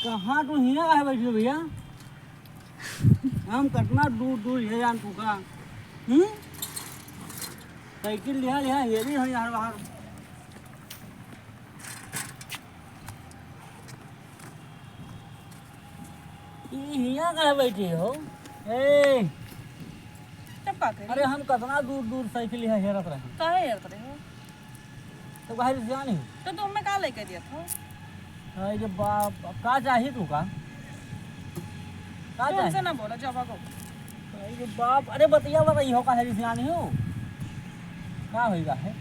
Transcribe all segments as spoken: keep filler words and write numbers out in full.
कहाँ तू हियाँ काहे बैठी हो भइया? हम कतना दूर दूर है जान तू का। हम्म? साइकिल लिहा लिहा हेरी हो यार बाहर। ई हियाँ काहे बैठी हो? ए, तब का करी? अरे हम कतना दूर दूर साइकिल लिहा हेरत रहे। काहे हेरत रहे हो? तो काहे रिसियानी हो? तो तुम में का लेके दिया था? अरे बाप, अब का चाही तू का? का तुमसे चाही? ना बोला, जाओ भागो। अरे बाप, अरे बतिया बताई हो, काहे रिसियानी हो? का होई बा है?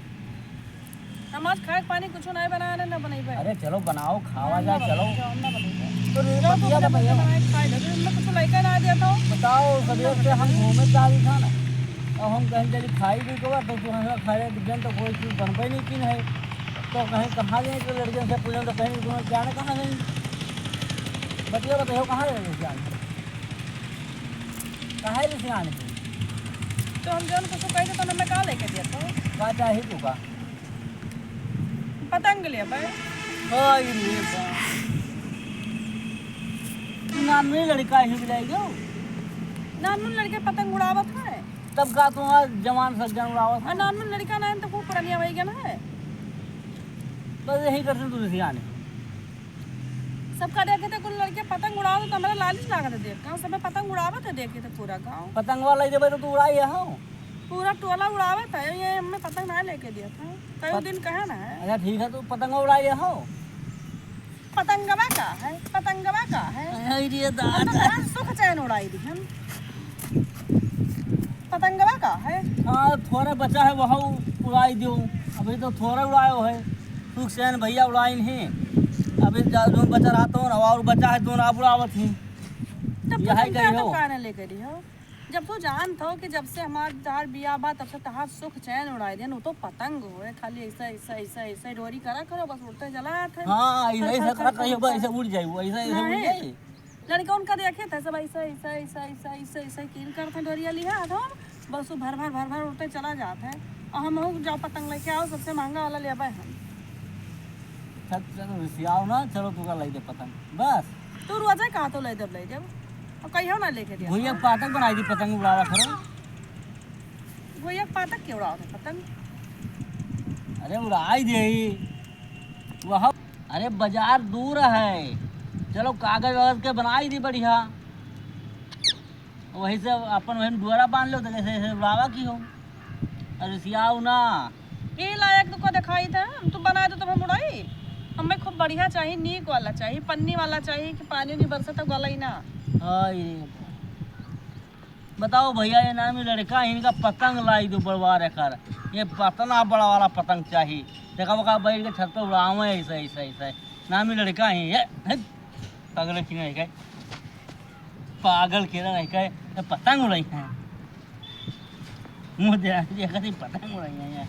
हम आज खाए के पानी कुछो नाहीं बनाए ना, ना बनइबे। अरे चलो बनाओ, खावा हम जाए, ना चलो। बनइबे, हम ना बनइबे। तो रे जाओ, तू बतिया अपने बताइए। बना के खाए ले। तो इनमें कुछ लइका ना दिया था। बताओ, हम ना सवेर से हम बनइबे। घूमे जा रही था ना, अब हम कहीं चली खाई भी तो, तो तू हमें खाए के दिन तो कोई चीज बनबे नहीं की नहीं। तो कहीं कहाँ गए तो लड़कियों से पूछे तो कहीं तुम्हें क्या ना कहाँ गई। बतिया बताइए, कहाँ गए थे आज? काहे रिसियान है? तो हम जौन कुछ कही थे, तो हमें का लेके दिया था? का चाही तू का? पतंग ले भाई। हाय रे बा। नानू लड़का ही बुलाई गयो। नानू लड़के पतंग उड़ावत है। तब का तू आज जवान सज्जन उड़ावत है? नानू लड़का ना है तो खूब पुरानिया भाई गन है। बस यही करते तू रिसियान है। सबका देखे थे कुल लड़के पतंग उड़ावत, तो हमरा लालिच लागत है देख। गाँव सब में पतंग उड़ावत है, देखे थे पूरा गाँव। पतंगवा लइ देबे तो तू उड़ाई हो। पूरा टोला उड़ावत है, ये हमें पतंग ना लेके दिया था। कई पत-, दिन कहा ना है। अच्छा ठीक है, तू पतंगवा उड़ाई हो। पतंगवा का है, पतंगवा का है। अरे हम तो दादा। तहार सुख चैन उड़ाई दी हम। पतंगवा का है? हाँ, थोड़ा बचा है, वह उड़ाई दो। अभी तो थोड़ा उड़ायो है। सुख चैन भइया उड़ाइन ही। अभी जा-, जौन बचा रहा तो, और बचा है, जौन आप उड़ावत ही। तब तो यही तुम कही तो हो। काहे ना लेके रही हो? जब तू जानत हो कि जब से हमार तहार बियाह बा, तब से तहार सुख चैन उड़ाई देन, वो तो पतंग होए, खाली ऐसा, ऐसा, ऐसा, ऐसा डोरी करा करो, बस उड़ते चला आत है। हाँ, ऐसा, खर, ऐसा खर, करा खर, करियो, खर, बस खर। ऐसा उड़ जाई, ऐसा, ऐसा उड़ नहीं। जाई। लड़का उनका देखे थे सब ऐसा, ऐसा, ऐसा कीन करत हैं, डोरिया लिहा था, बस वो भर, भर, भर, भर उड़ते चला जात है। और हम हो जाओ पतंग लेके आओ, सबसे महंगा वाला ले आवे हम। चल, चलो, रिसियाओ ना, चलो, तू का लाई दे पतंग, बस। तू रोजे कहा तो लाई देब, लाई देब, और कहियो ना लेके दिया। भैया, पातक बनाई दी पतंग उड़ावा करो। भैया, पातक के उड़ावा था पतंग? अरे, उड़ाई दे। वह, अरे, बाजार दूर है, चलो, कागज वागज के बनाई दी बढ़िया। वही से अपन वही में डुअरा बांध लो, तो जैसे, जैसे उड़ावा की हो। अरे, रिसियाओ ना। ए लायक तो को दिखाई था, हम तो बनाए दो, तब हम उड़ाई। हमें खूब बढ़िया चाही, नीक वाला चाही, पन्नी वाला चाही कि पानी उनी बरसे तो गलाई ना। हाय रे। बताओ भैया, ये नामी लड़का, इनका पतंग लाई दो बड़वार एकर। ये पतना बड़ा वाला पतंग चाही। देखा, वो का बैठ के छत पे उड़ावे ऐसे, ऐसे, ऐसे। नामी लड़का ही, ये, हट, पागल की नहीं कहे। पागल के नहीं कहे, ये पतंग उड़ाई है। मुँह दे, ये कहीं पतंग उड़ाई है ये।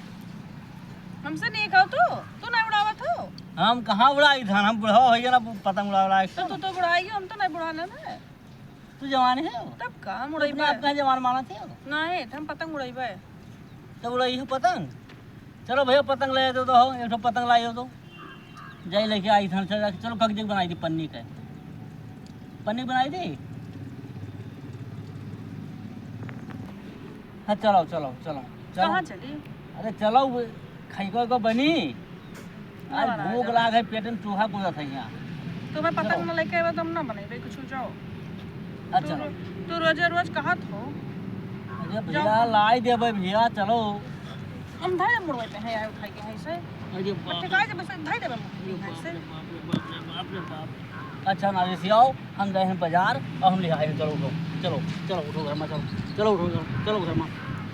हमसे नहीं कहो तू, तू ना उड़ावत हो। हम कहाँ उड़ाई था, हम बुढ़वा हो गया ना, पतंग उड़ा उड़ा के। तो तू तो बुढ़ाई हो, हम तो नहीं बुढ़ाना ना। तू जवान है हो? तब का, हम तू अपने उड़ाइबे। आप कहाँ जवान मानत है हो? नहीं, तो हम पतंग उड़ाइबे। तब उड़ाई हो पतंग? चलो भैया, पतंग ले दो तो हो, एक ठो पतंग लाई हो तो। जाई लेके आई थन, चल, चलो, कगजी बनाई दी पन्नी के। पन्नी बनाई दी? हाँ, चलो, चलो, चलो, चलो। कहाँ चली? अरे, चलो, वो खइको को बनी। ना आज बनावे भूख जावे। लाग है, पेट में चूहा कूदत है यहाँ। तो मैं पतंग चलो। न लेके आवे, तुम ना बनेबे कुछ, जाओ। हाँ, तू चलो। रो-, तू रोजे रोज कहत हो। अरे जाओ। भैया, लाई देबे भैया, चलो। हम धरे मुड़वे पे है यार, उठाई के है इसे। अरे बाप रे। टिकाई दे, बस धरे देबे मुड़वे पे है इसे। अरे बाप रे, बाप रे, बाप रे, बाप रे। अच्छा, ना जैसे आओ, हम गए हैं बाजार और हम ले आए हैं। चलो उठो, चलो, चलो उठो घर में, चलो, चलो उठो घर, चलो घर में,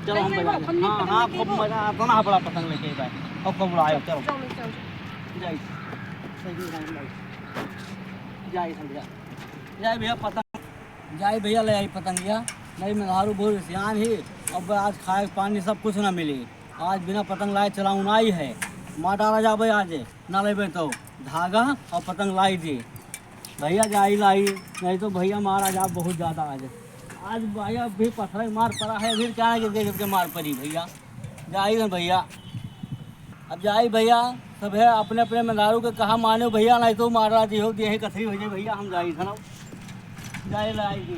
चलो हम नहीं, बाजार नहीं, गए। हम हाँ, नहीं हाँ, पतंग खूब लेके मजा आता ना, बड़ा पतंग लेके गए और खूब उड़ाए, चलो, चलो। चलो, चलो, चलो। जाइए, सही में जाइए, जाइए, जाइए भैया, जाइए भैया पतंग, जाइए भैया ले आई पतंगिया। नहीं, मेहरारू बहुत सियान ही, अब आज खाए पानी सब कुछ ना मिली। आज बिना पतंग लाए चलाऊ ना आई है, मार डाला जाबे आज, ना लेबे तो धागा और पतंग लाई दी। भैया जाई लाई, नहीं तो भैया मारा जा बहुत ज्यादा आज। आज भैया भी पत्थर मार पड़ा है, फिर क्या है कि देख के मार पड़ी भैया। जाई ना भैया। अब जाई भइया, सब है अपने अपने मेहरारू के कहा मानो भइया, नहीं तो मारा दिहो, दिहे कथरी होइ जाई भइया, हम जाई था ना, जाए लाई जी।